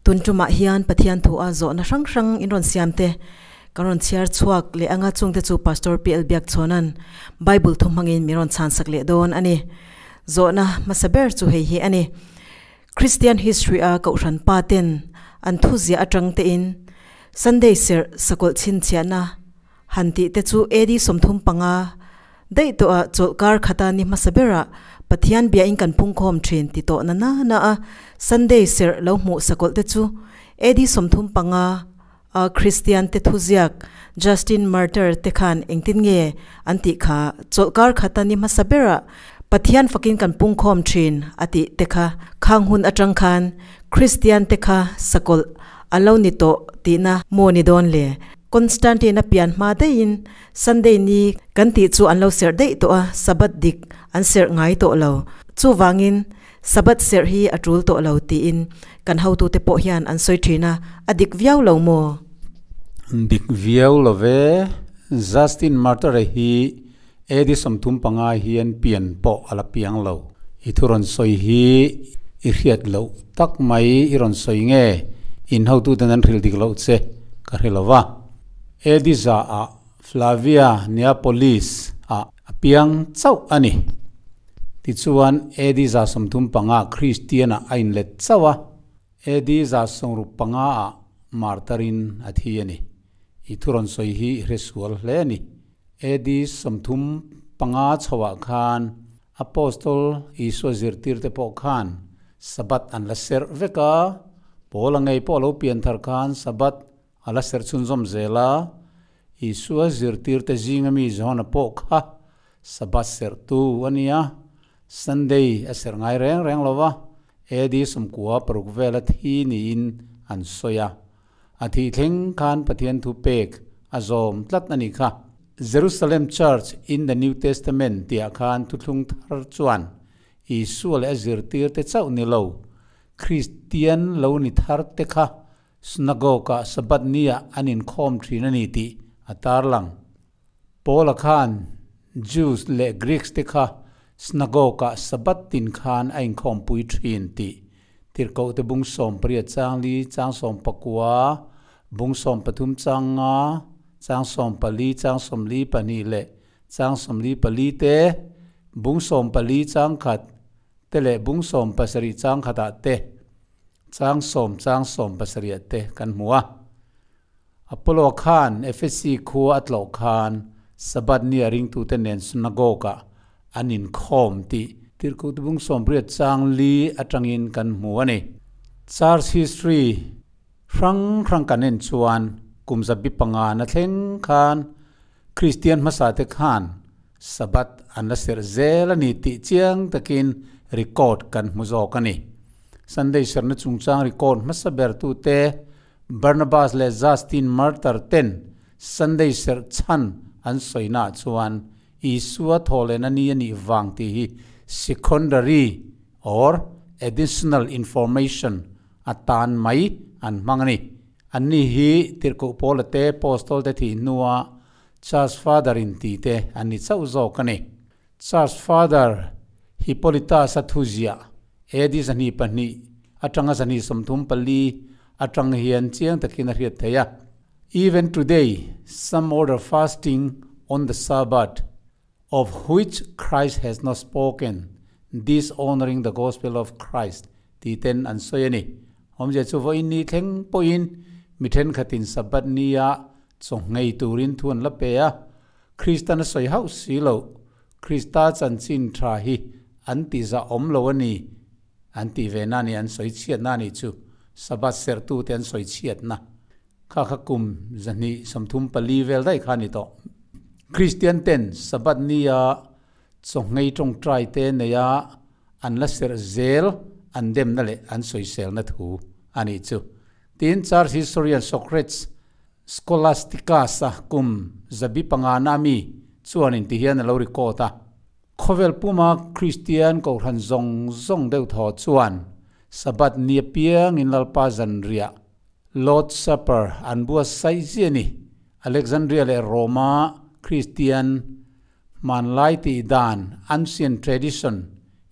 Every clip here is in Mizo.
Tun tumah hian Pathian thu a zawhna hrang hrang in rawn siam te kan rawn chhiar chhuak leh anga chungte chu Pastor PL Biakchhawna'n Bible thu hmangin min rawn chhansak leh dawn a ni. Zawhna hmasa ber chu hei hi a ni. Christian history a Kohhran pa ten an thu ziah atang tein Sunday serh sakawlh chhinchhiahna han tih te chu AD 35 daih tawh ah chawlhkar khata ni hmasa berah Pathian biain kan pungkhawm thin ti tawh na na na a Sunday serh lo hmuh sakawlh te chu AD 35 a Christian te thuziak Justin Martyr te khan engtin nge an tih kha chawlhkar khata ni hmasa berah Pathian fakin kan pungkhawm thin a tih te kha khang hun atang khan Christian te kha sakawlh a lo ni tawh tihna maw ni dawn le? Constantine a pian hma daihin Sunday ni kan tih chu an lo serh daih tawh a, Sabbath dik an serh ngai tawh lo. Chuvangin Sabbath serh hi a tul tawh lo tiin kan hotute pawh hian an sawi thin a, a dik viau lo maw? Dik viau lo ve. Justin Martyr hi AD 35 hian pian pawh a la piang lo. I thu rawn sawi hi i hriat loh tak mai i rawn sawi nge in hotuten an hrilh dik loh che ka hre lo va. AD 100 ah Flavia Neapolis ah a piang chauh a ni. Tichuan AD 135 Kristian ah a inlet chauh a, AD 165 ah martar in a thi a ni. I thu rawn sawi hi i hre sual hle a ni. AD 35 chhoah khan Apostol Isua zirtirte pawh khan Sabbath an la serh vek a, Paula ngei pawh a lo pian thar khan Sabbath a la serh chhunzawm zel a, Isua zirtirte zinga mi Johana pawh kha Sabbath serhtu a ni a, Sunday a serh ngai reng reng lo va, AD 96 vela thi niin an sawi a. A thih thleng khan Pathian thu pek a zawm tlat a nih kha. Jerusalem Church in the New Testament tihah khan thuthlung thar chuan Isua leh a zirtirte chauh ni lo, Kristian lo ni tharte kha synagogue-ah Sabbath niah an inkhawm thin a ni tih a tarlang. Paula khan Jews leh Greeks te kha synagogue-ah Sabbath tin khan a inkhawmpui thin tih Tirhkohte bung 18 chang li chang 19, bung 13 chang nga chang 14 chang 42 leh chang 44 te, bung 14 chang khat te leh bung 17 chang khatah te, chang 10 chang 17 te kan hmu a. Apollo khan Efesi khua a tlawh khan Sabbath ni a ringtute nen synagogue-ah an inkhawm tih Tirhkohte bung 80 chang li atangin kan hmu a ni. Church history hrang hrang kan en chuan kum zabi panga na thleng khan Kristian hmasate khan Sabbath an la serh zel a ni tih chiang takin record kan hmu zawk a ni. Sunday serhna chungchang record hmasa bertute Barnabas leh Justin Martyr ten Sunday serh chhan an sawinaah chuan Isua thawhlehna ni a nih vang tih hi secondary or additional information atan mai an hmang a ni. Anni hi Tirhkoh Paula te Apostol te thih hnua Church Father in ti te an ni chauh zawk a ni. Church Father Hippolytus-a thuziah AD 202 atanga 234 atang hian chiang takin a hriat theih a. Even today, some order fasting on the Sabbath, of which Christ has not spoken, dishonoring the gospel of Christ tih ten an sawi a ni. Awmzia chu vawiin ni thleng pawhin mi thenkhatin Sabbath nia chaw nghei turin thu an la pe a, Kristan a sawi hauh si loh, Krista chanchin tha hi an ti zah awm lo a ni an tih ve na ni, an sawi chhiatna a nih chu, Sabbath serhtute an sawi chhiatna kha kha kum 234 vel daih kha a ni tawh. Kristian ten Sabbath nia chawnghei tawngtai te neia an la serh zel an demna leh an sawiselna thu a nih chu. Tin, Church historian Socrates Scholasticus-a kum 500 na mi chuanin ti hian a lo record a. Khawvel puma Kristian Kohhran zawng zawng deuh thaw chuan Sabbath ni apiangin Lalpa zanriah, Lord's Supper, an buatsaih zia ni. Alexandria leh Roma Kristian hmanlai tih dan, ancient tradition,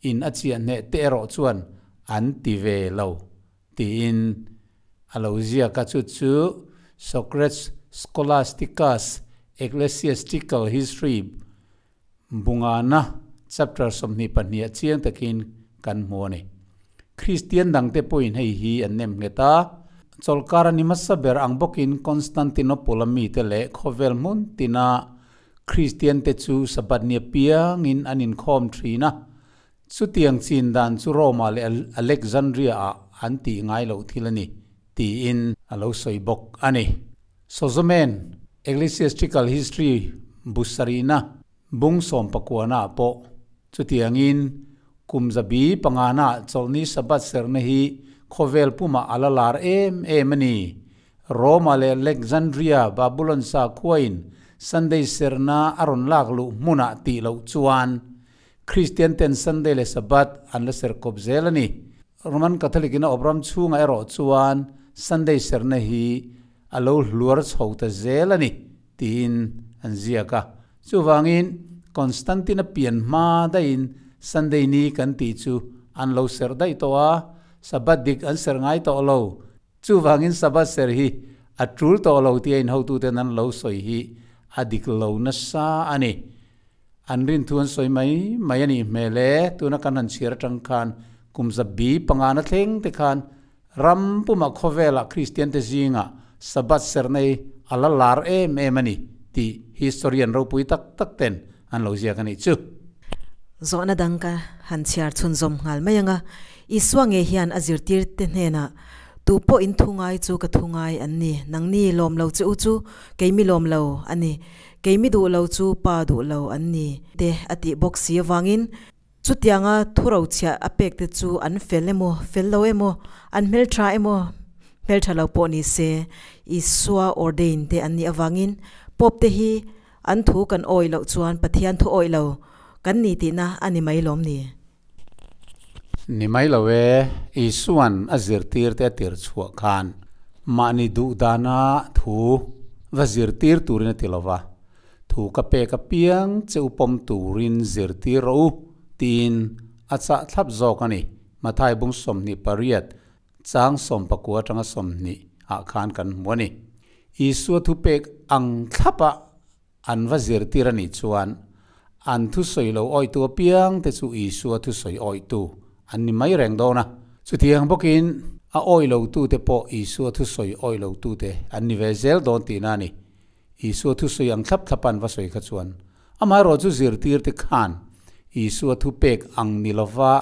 in a chiah hneh te erawh chuan an ti ve lo tiin. a lo ziak a, chu chu Socrates Scholasticus Ecclesiastical History bungana chapter 22 ah chiang takin kan hmu a ni. Kristian dangte pawhin hei hi an nem nghet a, chawlhkar a ni hmasa ber ang bawkin Constantinople-a mite leh khawvel hmun tina Kristiante chu Sabbath ni apiangin an inkhawm thin a, chutiang chin dan chu Rome-ah leh Alexandria-ah an tih ngai loh thil a ni, tiin a lo sawi bawk a ni. Sozomen Ecclesiastical History bu sarihna bung sawmpakuana ah pawh chutiangin kum zabi pangana chawlhni Sabbath serhna hi khawvel pumah a la lar em em a ni. Roma leh Alexandria, Babulon sakhuain Sunday serhna a rawn lak luh hmunah tih loh chuan Kristian ten Sunday leh Sabbath an la serh kawp zel a ni. Roman Catholic in a awp ram chhungah erawh chuan Sunday serhna hi a lo hluar chho ta zel a ni tiin an ziak a. Chuvangin Constantine-a pian hma daihin Sunday ni kan tih chu an lo serh daih tawh a, Sabbath dik an serh ngai tawh lo. Chuvangin Sabbath serh hi a tul tawh lo tia inhotuten an lo sawi hi a dik lo nasa a ni. An rinthu an sawi mai mai a nih hmel e, tuna kan han chhiar atang khan kum zabi pangana thleng te khan ram pumah khawvelah Kristian te zingah Sabbath serh nei a la lar em em a ni tih historian ropui tak tak ten an lo ziak a nih chu. Zawhna dang ka han chhiar chhunzawm nghal mai ang a, Isua nge hian a zirtir te hnenah, Tu pawh in thu ngai chu ka thu ngai an ni, nangni lawm lo che u chu kei mi lawm lo a ni. Kei mi duh lo chu pa duh lo an ni te a tih bawk si avangin chutianga thurochhiah a pek te chu an fel emaw, fel lo emaw, an hmeltha emaw, hmeltha lo pawh ni se, Isua ordain te an nih avangin Pope te hi an thu kan awih loh chuan Pathian thu awih lo kan ni tihna a ni mai lawm ni? Ni mai lo e, Isua'n a zirtirte a tir chhuah khan mahni duh dana thu va zirtir turin a ti lo va, Thu ka pek apiang che u pawm turin zirtir rawh u, tiin a chah thlap zawk a ni. Mathai bung 28, chang 19 atanga 20 ah khan kan hmu a ni. Isua thupek ang thlapa An va zirtir a nih chuan an thusawi lo awitu apiang te chu Isua thusawi awitu an ni mai reng dawn a. Chutiang bawkin a awi lotute pawh Isua thusawi awi lotute an ni ve zel dawn tihna a ni. Isua thusawi ang thlap thlapa an va sawi kha chuan amaherawh chu zirtirte khan Isua thupek ang ni lova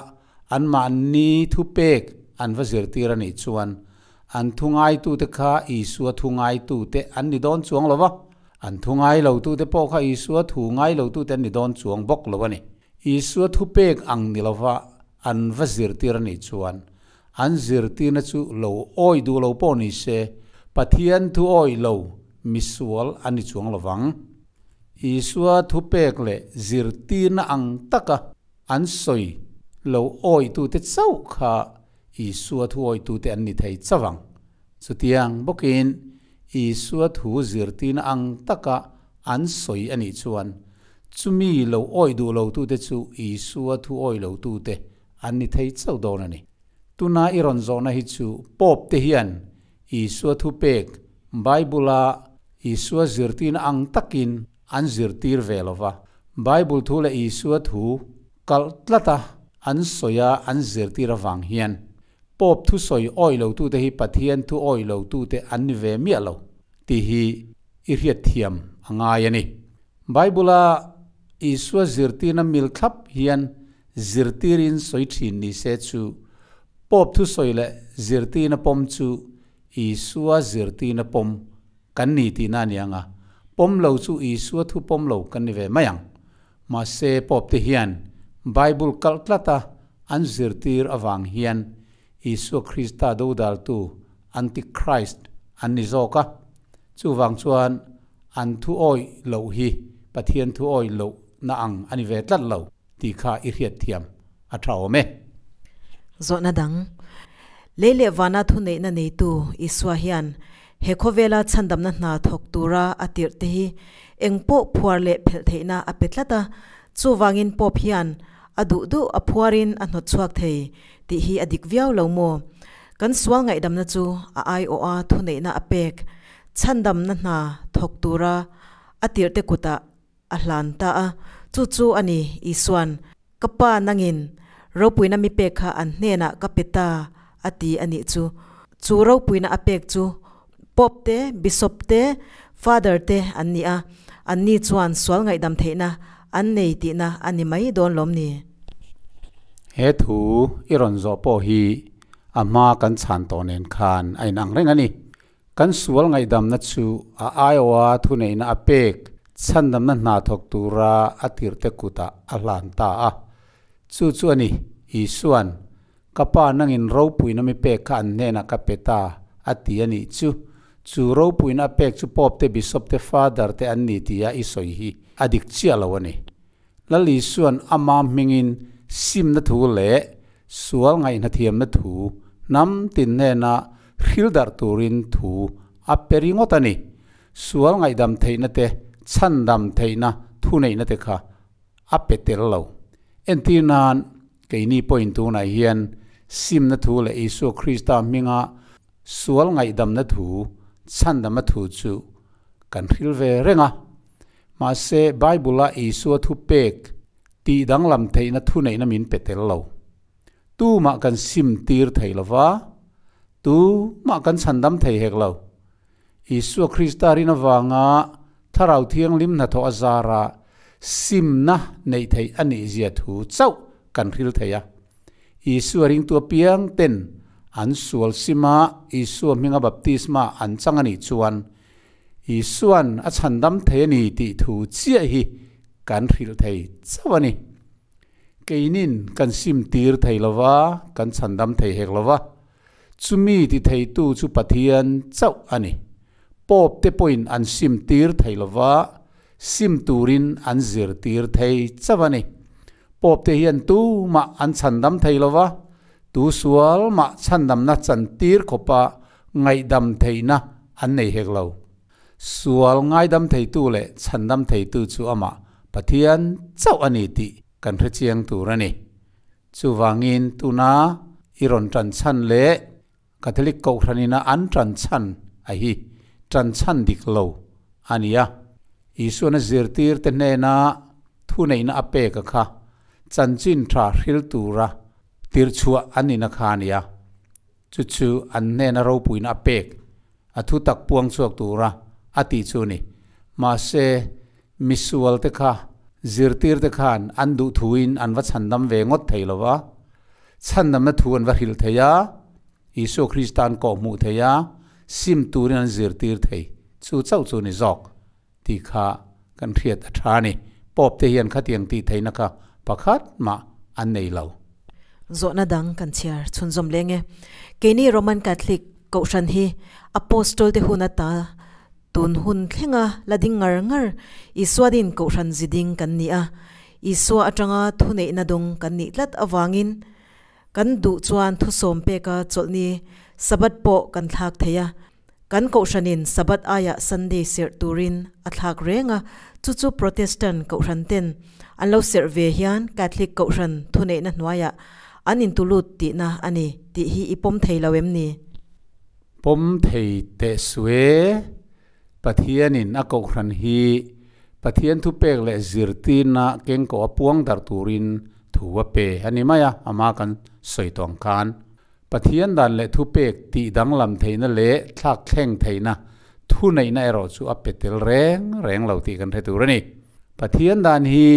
anmahni thupek an va zirtir a nih chuan An thu ngaitute kha Isua thu ngaitute an ni dawn chuang lo va, an thu ngai lotute pawh kha Isua thu ngai lotute an ni dawn chuang bawk lo a ni. Isua thupek ang ni lova an va zirtir a nih chuan, an zirtirna chu lo awih duh lo pawh ni se, Pathian thu awih lo misual an ni chuang lo vang. Isua thupek leh zirtirna ang taka an sawi lo awihtute chauh kha Isua thu awitute an ni thei chauh ang. Chutiang bawkin Isua thu zirtirna ang taka an sawi a nih chuan, chumi lo awih duh lotute chu Isua thu awih lotute an ni thei chauh dawn a ni. Tuna i rawn zawhna hi chu Pope te hian Isua thu pek Bible-a Isua zirtirna ang takin an zirtir ve lo va, Bible thu leh Isua thu kalh tlata an sawi a an zirtir avang hian Pope thusawi awih lotute hi Pathian thu awih lotute an ni ve miah lo tih hi i hriatthiam a ngai a ni. Bible-a Isua zirtirna mil thlap hian zirtirin sawi thin ni se chu Pope thusawi leh zirtirna pawm chu Isua zirtirna pawm kan ni tihna a ni ang a, pawm lo chu Isua thu pawm lo kan ni ve mai ang. Mahse, Pope te hian Bible kalh tlata an zirtir avang hian Isua Krista dodaltu Antichrist an ni zawk a. Chuvang chuan an thu awih loh hi Pathian thu awih lohna ang a ni ve tlat lo tih kha i hriatthiam a tha awm e. Zawhna dang, Lei leh vana thuneihna neitu Isua hian He khawvela chhandamna hna thawk tura a tirh te hi eng pawh phuar leh phelh theihna a pe tlat a, chuvangin Pope hian a duh duh a phuarin a hnawt chhuak thei tih hi a dik viau lo maw? Kan sual ngaihdamna chu a aiawha thuneihna a pek, chhandamna hna thawk tura a tirhte kutah a hlan ta a. Chu chu a ni, Isua'n, Ka Pa nangin ropuina mi pek kha an hnenah ka pe ta, a ti a nih chu. Chu ropuina a pek chu Pope te, Bishop te, Father te an ni a, anni chuan sual ngaihdam theihna an nei tihna a ni mai dawn lawm ni? He thu i rawn zawh pawh hi a hma kan chhan tawh nen khan a inang reng a ni. Kan sual ngaihdamna chu a aiawha thuneihna a pek chhandamna hna thawk tura a tirhte kutah a hlan ta a. Chu chu a ni, Isua'n, Ka Pa nangin ropuina mi pek kha an hnenah ka pe ta, a ti a nih chu. Chu ropuina a pek chu Pope te, Bishop te, Father te an ni tia i sawi hi a dik chiah lo a ni. Lal Isua'n ama hmingin simna thu leh sual ngaihnathiamna thu hnam tin hnena hril darh turin thu a pe ringawt a ni. Sual ngaihdam theihna te, chhandam theihna thuneihna te kha a pe tel lo. Entir nan, keini pawhin tunah hian simna thu leh Isua Krista hminga sual ngaihdamna thu, chhandamna thu chu kan hril ve reng a. Mahse, Bible-a Isua thupek tih danglam theihna thuneihna min pe tel lo. Tumah kan sim tir thei lo va, tumah kan chhandam thei hek lo. Isua Krista rin avanga Thlarau Thianghlim hnathawh a zara simna neih theih a nihzia thu chauh kan hril thei a. Isua ringtu apiang ten an sual sima Isua hminga baptisma an chang a nih chuan Isua'n a chhandam thei a ni tih thu chiah hi kan hrilh thei chauh a ni. Keinin kan sim tir thei lo va, kan chhandam thei hek lo va. Chumi ti theitu chu Pathian chauh a ni. Pope te pawhin an sim tir thei lo va, sim turin an zirtir thei chauh a ni. Pope te hian tumah an chhandam thei lo va, tu sual mah chhandamna chantir khawpa ngaihdam theihna an nei hek lo. Sual ngaidam theitu leh chhandam theitu chu amah Pathian chauh a ni tih kan hre chiang tur a ni. Chuvangin tuna i rawn tan chhan leh Catholic Kohhranina an tan chhan a hi tan chhan dik lo a ni a. Isuana zirtirte hnena thuneihna a pek a kha chanchin tha hril tura tirchhuah an nihna kha a ni a. Chu chu an hnena ropuina a pek, a thu tak puang chhuak tura a tih chu a ni. Mahse, misualte kha zirtirte khan an duh thuin an va chhandam ve ngawt thei lo va, chhandamna thu an va hrilh thei a, Isua Krista an kawhhmuh thei a, sim turin an zirtir thei. Chu chauh chu a ni zawk tih kha kan hriat a tha a ni. Pope te hian khatiang tih theihna kha pakhat mah an nei lo. Zawhna dang kan chhiar chhunzawm leng e. Keini Roman Catholic Kohhran hi Apostol te hun ata tun hun thlenga la ding ngar ngar Isua din Kohhran zi ding kan ni a. Isua atanga thuneihna dawng kan nih tlat avangin kan duh chuan thusawm peka chawlhni Sabbath pawh kan thlak thei a. Kan Kohhranin Sabbath aiah Sunday serh turin a thlak reng a, chu chu Protestant Kohhran ten an lo serh ve hian Catholic Kohhran thuneihna hnuaiah an intulut tihna a ni tih hi i pawm thei lo em ni? Pawm thei teh suh e, Pathianin a Kohhran hi Pathian thupek leh zirtirna kengkawh a puang darh turin thu a pe a ni mai a, ama kan sawi tawh ang khan. Pathian dan leh thupek tih danglam theihna leh thlak thleng theihna thuneihna erawh chu a pe tel reng reng lo tih kan hre tur a ni. Pathian dan hi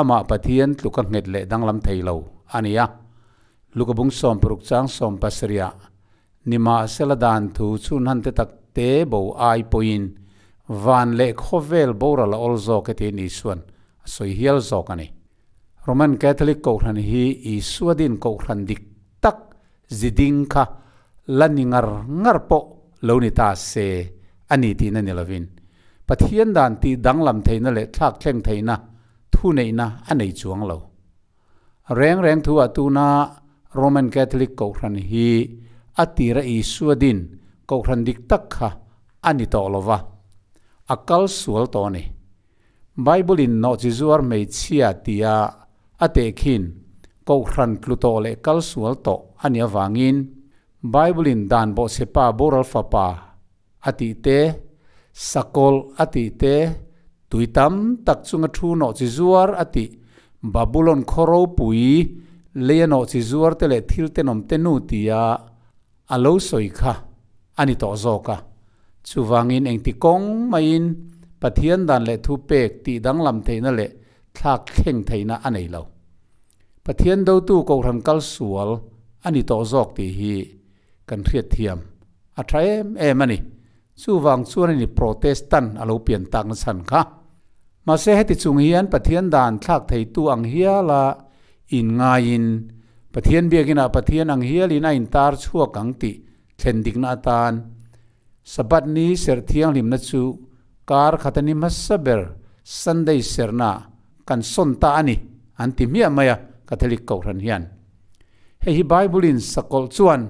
amah Pathian tluka nghet leh danglam thei lo a ni a. Luka bung sawmparuk chang sawm pasarihah nimahsela dan thu chhunhan te tak te bo ai pawhin van leh khawvel boral a awl zawk e tiin Isua'n a sawi hial zawk a ni. Roman Catholic Kohhran hi Isua din Kohhran dik tak ziding kha la ni ngar ngar pawh lo ni ta se a ni tihna ni lovin, Pathian dan tih danglam theihna leh thlak thleng theihna thuneihna a nei chuang lo. Reng reng thu ah tuna Roman Catholic Kohhran hi a tira Isua din Kohhran dik tak kha a ni tawh lova, a kal sual tawh a ni. Bible-in nawhchi zuar hmeichhia tia a tehkhin Kohhran tlu tawh leh kal sual tawh a nih avangin Bible-in dan bawhchhe pa boral fapa a tih te, sakawlh a tih te, tui tam tak chunga thu nawh chi zuar a tih, Babulon khaw ropui leia nawh chi zuar te leh thil tenawm te nu tia a lo sawi kha a ni tawh zawk a. Chuvangin engti kawng maiin Pathian dan leh thu pek tih danglam theihna leh thlak thleng theihna a nei lo. Pathian dotu Kohhran kal sual a ni tawh zawk tih hi kan hriatthiam a tha em em a ni. Chuvang chuan a ni Protestant a lo pian takna chhan kha. Mahse heti chung hian Pathian dan thlak theitu ang hiala inngaiin Pathian biakinah Pathian ang hialin a intar chhuak ang tih thlen dikna atan Sabbath ni serh thianghlimna chu kar khata ni hmasa ber Sunday serhna kan sawn ta a ni an ti hmiah mai a Catholic Kohhran hian. Hei hi Bible-in sakawlh chuan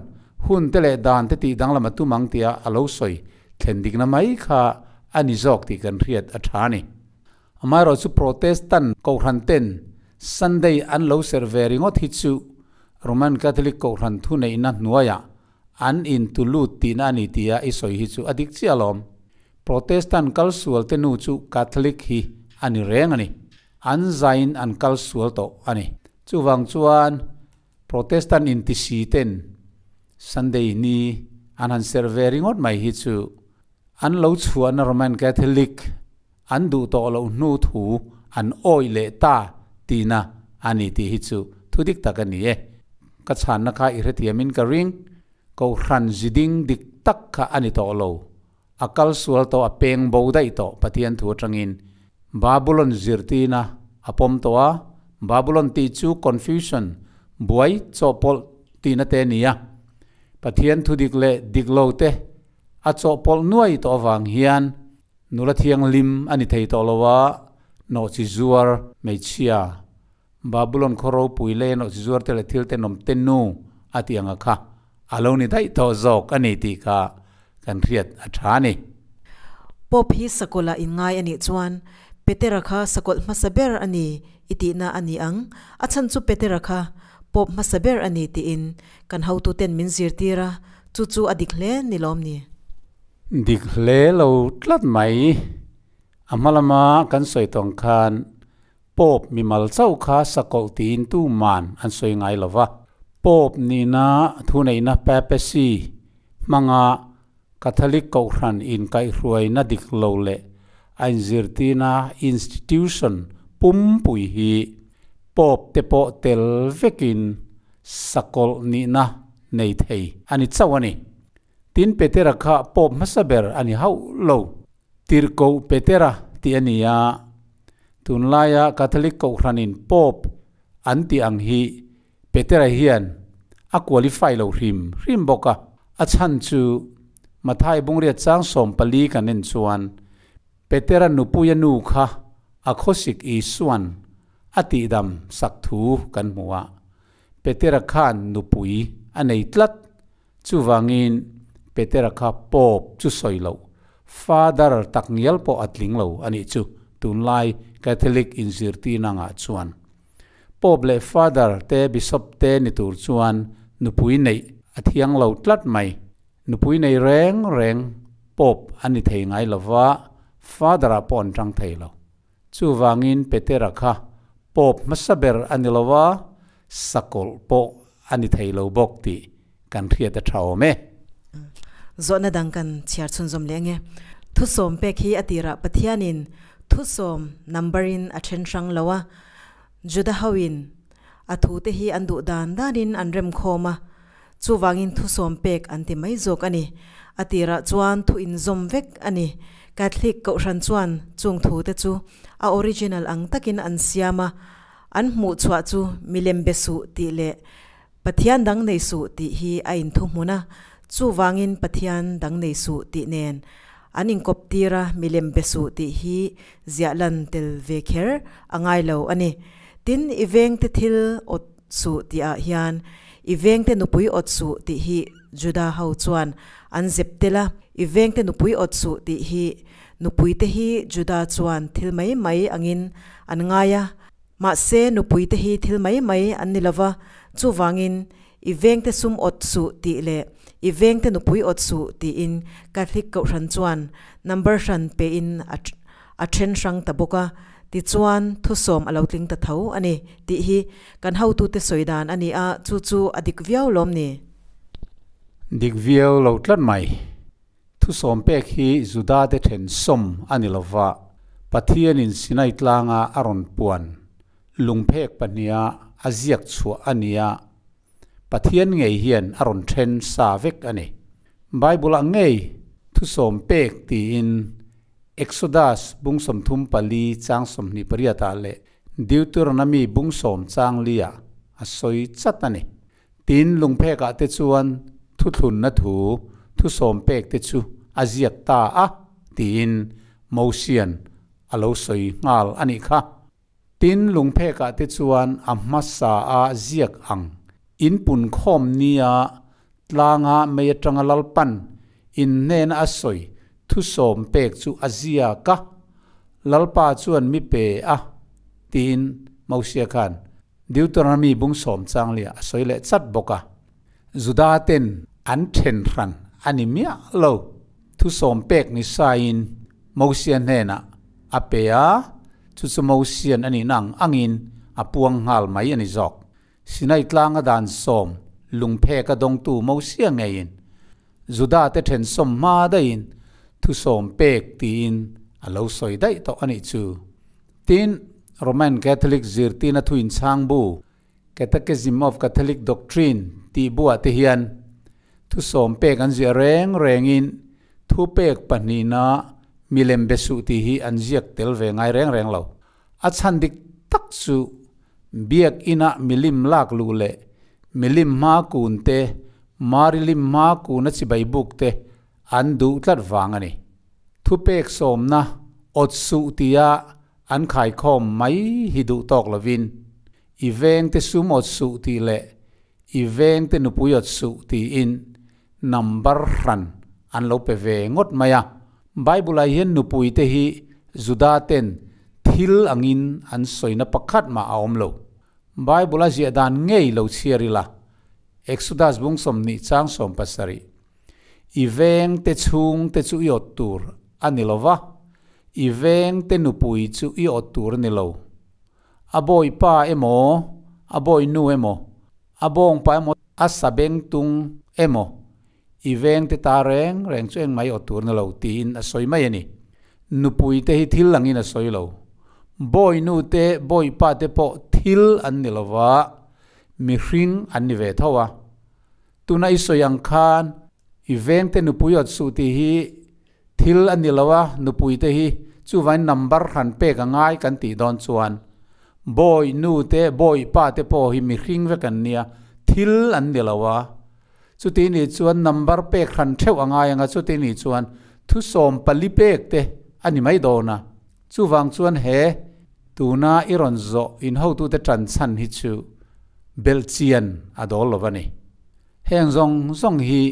hun te leh dan te tih danglam a tum ang tia a lo sawi thlen dikna mai kha a ni zawk tih kan hriat a tha a ni. Amaherawhchu Protestant Kohhran ten Sunday an lo serh ve ringawt hi chu Roman Catholic Kohhran thuneihna hnuaiah an intu lut tihna a ni tia i sawi hi chu a dik chiah alawm. Protestant kal sual te nu chu Catholic hi a ni reng a ni. An zaiin an kal sual tawh a ni. Chuvang chuan Protestant intisi ten Sunday ni an han serh ve ringawt mai hi chu an lo chhuahna Roman Catholic an duh tawh loh hnu thu an awih leh ta tihna a ni tih hi chu thu dik tak a ni e. Ka chhanna kha i hrethiamin ka ring. Kohhran ziding dik tak kha a ni tawh lo. A kal sual tawh a peng bo daih tawh Pathian thu atangin Babulon zirtina a pawm tawh a, Babulon tih chu confusion, buai, chawhpawlh tihna te a ni a. Pathian thu dik leh dik lo te a chawhpawlh nuai tawh avang hian nula thianghlim a ni thei tawh lo a, nawhchi zuar hmeichhia Babulon khaw ropui leh nawhchi zuar te leh thil tenawm te nu a tih anga kha a lo ni daih tawh zawk a ni tih kha kan hriat a tha a ni. Pope hi sakawlh ah inngai a nih chuan Petera kha sakawlh hmasa ber a ni i tihna a ni ang. A chhan chu Petera kha Pope hmasa ber a ni tiin kan hotuten min zirtir a, chu chu a dik hle ni lawm ni? Dik hle lo tlat mai. A hma lama kan sawi tawng khan Pope mimal chauh kha sakawlh tiin tu man an sawi ngai lo va. Pope nihna thuneihna papacy hmanga Catholic Kohhran inkaihhruaina dik lo leh a inzirtirna institution pumpui hi Pope te pawh tel vekin sakawlh nihna nei thei a ni chauh a ni. Tin Petera kha Pope hmasa ber a ni hauh lo. Tirhkoh Petera tih a ni a. Tunlaia Catholic Kohhranin Pope an tih ang hi Petera hian a qualify lo hrim hrim bawk a. A chhan chu Mathai Bungriat chang 14 kan en chuan Petera nupuia nu kha a khawsik Isuan a tihdam sak thu kan hmu a. Petera khan nupui a nei tlat. Chuvangin Petera kha Pope chu sawi loh, Father tak ngial pawh a tling lo a nih chu tunlai Catholic inzirtirna ngah chuan. Pope leh Father te Bishop te ni tur chuan nupui neih a thiang lo tlat mai. Nupui nei reng reng Pope an ni thei ngai lova, Father ah pawh an tang thei lo. Chuvangin Petera kha Pope hmasa ber a ni lo a, sakawlh pawh a ni thei lo bawk tih kan hriat a tha awm e. Zawhna dang kan chhiar chhunzawm leh ange. Thusawm pek hi a tirah Pathianin thusawm number in a then hrang lo a, Juda hoin a thute hi an duh dan danin an remkhawm a, Chuvangin thusawm pek an ti mai zawk a ni. A tirah chuan thu inzawm vek a ni. Catholic Kohhran chuan chung thute chu a original ang takin an siam a, an hmuhchhuah chu milem be suh tih leh Pathian dang nei suh tih hi a inthuhmun a, chuvangin Pathian dang nei suh tih nen an inkawp tir a, milem be suh tih hi ziah lan tel ve kher a ngai lo a ni. Tin, i vengte thil awt suh tihah hian i vengte nupui awt suh tih hi Juda ho chuan an zep tel a, i vengte nupui awt suh tih hi nupuite hi Juda chuan thil mai mai angin an ngai a, mahse nupuite hi thil mai mai an ni lova, chuvangin i vengte sum awt suh tih leh. I vengte nupui awt suh tiin Catholic Kohhran chuan number hran pein a a then hrang ta bawk a, tichuan thusawm a lo tling ta tho a ni tih hi kan hotute sawi dan a ni a, chu chu a dik viau lawm ni? Dik viau lo tlat mai. Thusawm pek hi Judate then sawm a ni lova, Pathianin Sinai tlanga a rawn puan lungphek pahniha a ziak chhuah a ni a, Pathian ngei hian a rawn then sa vek a ni. Bible-ah ngei thusawm pek tiin Exodus bung 34 chang 28 ah leh Deuteronomy bung sawm chang liah a sawi chat a ni. Tin, lungphekah te chuan thuthlunna thu thusawm pek te chu a ziak ta a tiin Mosian a lo sawi nghal a nih kha. Tin, lungphekah te chuan a hmasa a ziak ang. In punkhawm nia tlanga mei atanga Lalpan in hnena a sawi thusawm pek chu a ziak a, Lalpa chuan mi pe a, tiin Mosia khan Deuteronomy bung sawm chang liah a sawi leh chat bawk a. Juda ten an then hran a ni miah lo. Thusawm pek ni saiin Mosia hnenah a pe a, chu chu Mosian a nihna ang angin a puang nghal mai a ni zawk. Sinai tlanga dan sawm lungpheka dawngtu Mosia ngeiin Juda te then sawm hma daihin thusawm pek tiin a lo sawi daih tawh a nih chu. Tin, Roman Catholic zirtirna thu inchhang bu, Catechism of Catholic Doctrine tih buah te hian thusawm pek an ziah reng rengin thupek pahnihna milem be suh tih hi an ziak tel ve ngai reng reng lo. A chhan dik tak chu biak inah milim lak luh leh milim hma kun te, Mari lim hma kuna chibai buk te an duh tlat vang a ni. Thupek sawmna awt suh tia an khaikhawm mai hi duh tawk lovin I vengte sum awt suh tih leh I vengte nupui awt suh tiin number hran an lo pe ve ngawt mai a. Bible-ah hian nupuite hi Juda-ten thil angin an sawina pakhat mah a awm lo. Bible-a ziah dan ngei lo chhiar ila, Exodus bung 20 chang 17, I vengte chhungte chu i awt tur a ni lo va, i vengte nupui chu i awt tur a ni lo. A bawi pa emaw, a bawi nu emaw, a bawng pa emaw, a sabeng tung emaw, i veng te ta reng reng chu engmah i awt tur na lo tiin a sawi mai a ni. Nupui te hi thil angin a sawi lo. Bawi nu te, bawi pa te pawh thil an ni lo va, mihring an ni ve tho a. Tuna i sawi ang khan i veng te nupui awt suh tih hi Thil a ni lo a, nupui te hi chuvain number hran pek a ngai kan tih dawn chuan bawi nu te, bawi pa te pawh hi mihring vek an nia, thil an ni lo a. Chuti nih chuan number pek hran theuh a ngai ang a, chuti nih chuan thusawm pali pek te a ni mai dawn a. Chuvang chuan he tuna i rawn zawh in hotute tan chhan hi chu belhchian a dawl lo a ni. Heng zawng zawng hi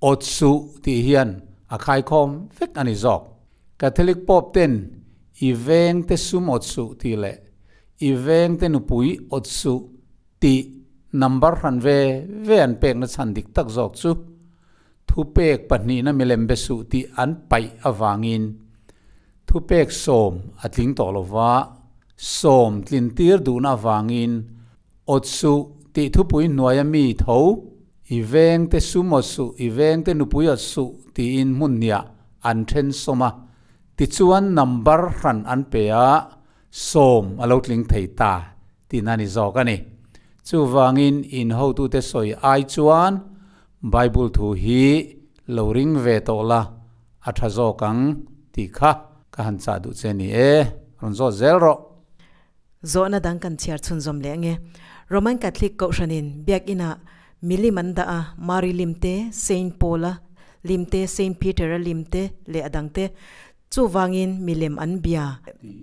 awt suh tih hian a khaikhawm vek a ni zawk. Catholic Pope ten i vengte sum awt suh tih leh i vengte nupui awt suh tih number hran ve ve an pekna chhan dik tak zawk chu thupek pahnihna milem be suh tih an paih avangin thupek 10 a tling tawh lova 10 tlintir duhna avangin Awt suh tih thupui hnuaia mi tho, i vengte sum awt suh, i vengte nupui awt suh tiin hmun hniah an then sawm a, tichuan number hran an pe a, 10 a lo tling thei ta tihna ni zawk a ni. Chuvangin in hotute sawi ai chuan Bible thu hi lo ring ve tawh la a tha zawk ang tih kha ka han chah duh che ni e, rawn zawt zel rawh. Zawhna dang kan chhiar chhunzawm leh ange. Roman Catholic Kohhranin Biakinah milim an dah a, Mary lim te, Saint Paul-a lim te, Saint Peter-a lim te leh a dang te. Chuvangin milem an bia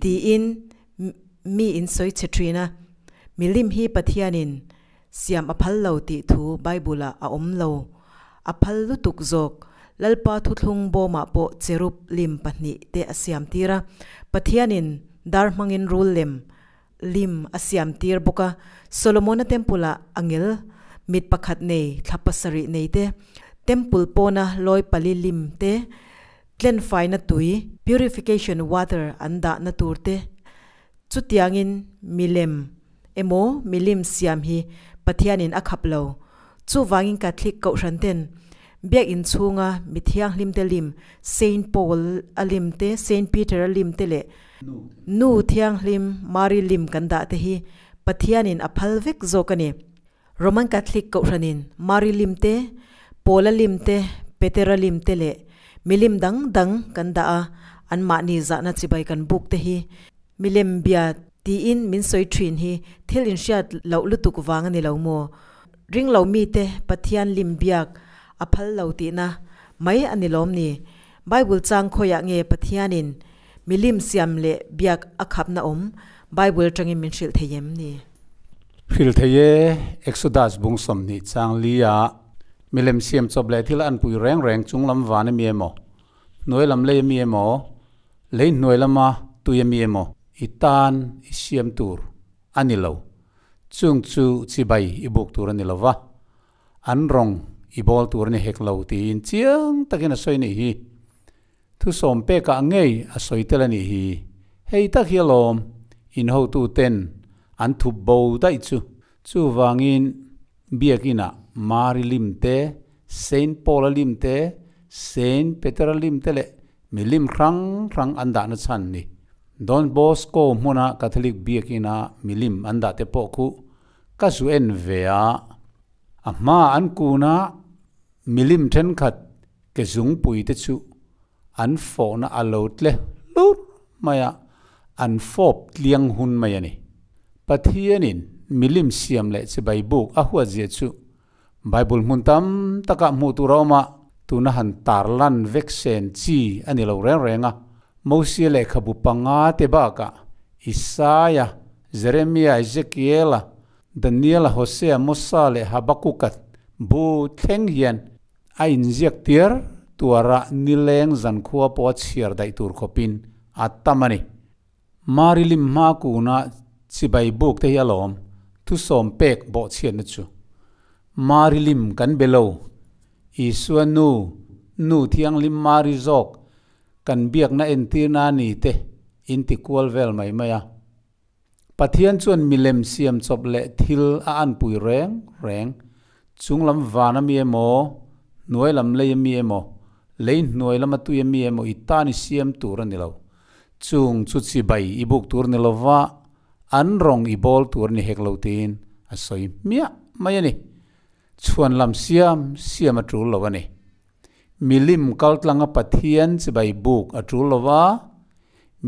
tiin mi in sawi chhe thin a. Milim hi Pathianin siam a phal lo tih thu Bible-ah a awm lo. A phal lutuk zawk. Lalpa thuthlung bawmah pawh cherub lim pahnih te a siam tir a. Pathianin dar hmangin rul lem lim a siam tir bawk a. Solomona Temple-ah angel mit pakhat nei thla pasarih nei te Temple pawna lawi pali lim te, tlenfaina tui, purification water, an dahna tur te, chutiangin milem emaw milim siam hi Pathianin a khap lo. Chuvangin Catholic Kohhran ten Biakinn chhunga mi thianghlim te lim, Saint Paul a lim te, Saint Peter a lim te leh Nu Thianghlim Mary lim kan dah te hi Pathianin a phal vek zawk a ni. Roman Catholic Kohhranin Mary lim te, Paul a lim te, Petera lim te leh milim dang dang kan dah a, anmahni zahna chibai kan buk te hi milem bia tiin min sawi thin hi thil inhriat loh lutuk vang a ni lo maw? Ring lo mite Pathian lim biak a phal lo tihna mai a ni lawm ni? Bible chang khawiah nge Pathianin milim siam leh biak a khapna awm? Bible atangin min hrilh thei em ni? Hrilh thei e, Exodus bung 20 chang li ah milem siam chawp leh thil an pui reng reng chung lam van ami emaw, hnuai lam lei ami emaw, lei hnuai lama tui ami emaw i tan i siam tur a ni lo. Chung chu chibai i buk tur a ni lo va, an rawng i bawl tur a ni hek lo tiin chiang takin a sawi nih hi. Thusawm pekah ngei a sawi tel a nih hi. Hei tak hi alawm in hotu ten an thup bo daih chu. Chuvangin Biakinah Mary lim te, Saint Paul-a lim te, Saint Peter-a lim te leh milim hrang hrang an dahna chhan ni. Don Bosco hmuna Catholic Biakina milim an dah te pawh khu ka zu en ve a, a hma an kuna milim thenkhat ke zungpui te chu an fawhna a lo tle hlur mai a, an fawp tliang hun mai a ni. Pathianin milim siam leh chibai buk a huatzia chu Bible hmun tam takah hmuh tur a awm a, tuna han tarlan vek sen chi a ni lo reng reng a. Mosia lehkhabu panga te bakah Isaia, Jeremia, Ezekiela, Daniela, Hosea, Mosa leh Habakuka bu thleng hian a inziak tir tuara nileng zankhua pawh a chhiar daih tur khawpin a tam a ni. Mari lim hma kuna chibai buk te hi a lawm, thusawm pek bawhchhiatna chu. Mari lim kan be lo, Isua nu, nu thianghlim Mari zawk kan biakna entirna a ni te in ti kual vel mai mai a. Pathian chuan milem siam chawp leh thil a anpui reng reng, chung lam van a mi emaw, hnuai lam lei a mi emaw, lei hnuai lama tui a mi emaw i tan i siam tur a ni lo. Chung chu chibai i buk tur ni lova, an rawng i bawl tur a ni hek lo tiin a sawi hmiah mai a ni. Chhuan lam siam siam a tul lo a ni. Milim kaltlanga Pathian chibai buk a tul lo va,